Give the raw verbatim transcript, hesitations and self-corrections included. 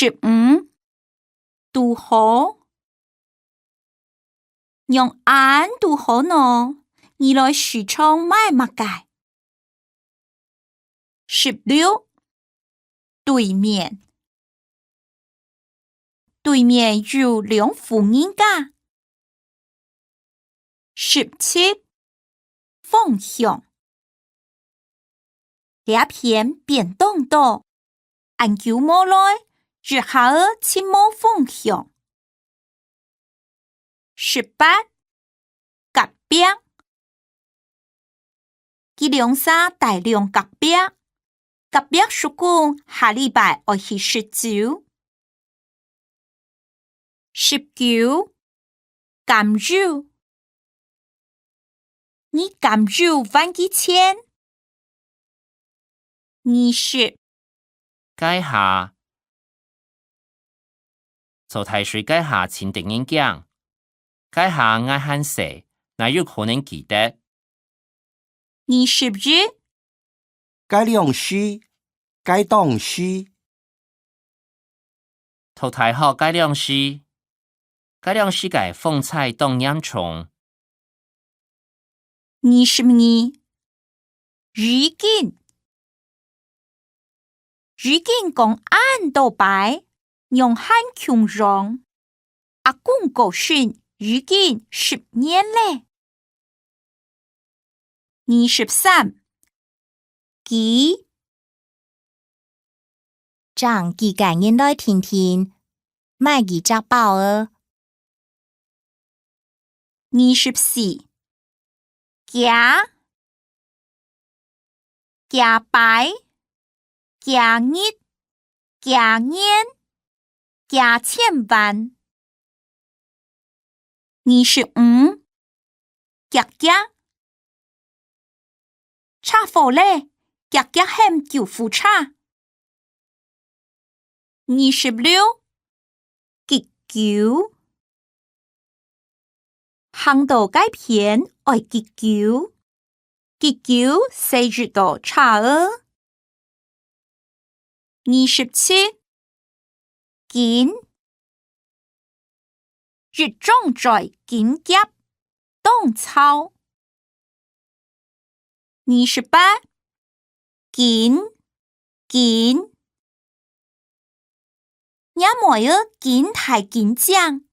十五，堵好。仰恁堵好呢？你來市場買麼个？十六，對面。對面有兩戶人家。十七，方向。這片變當多，恁久無來，一下仔盡無方向。十八，隔壁。佢兩儕大量隔壁，隔壁叔公下禮拜愛去食酒。十九，甘油。你甘油換幾錢？二十。該下，做大水該下盡得人驚。該下𠊎還細，哪有可能記得？二十一。該兩時，該當時。讀大學該兩時，該兩時个風災當嚴重。二十二，已經。已經講恁多擺，仰還共樣？阿公過身已經十年咧。二十三，幾。正幾個人來定定，買幾隻包仔。二十四，幾。幾擺，幾日，幾年，幾千萬。二十五，遽遽。車禍咧，遽遽喊救護車。二十六，急救。行到該片愛急救，急救駛一到車仔。二十七，緊。一張嘴緊夾，當燥。二十八，緊，緊。若妹仔緊大緊靚，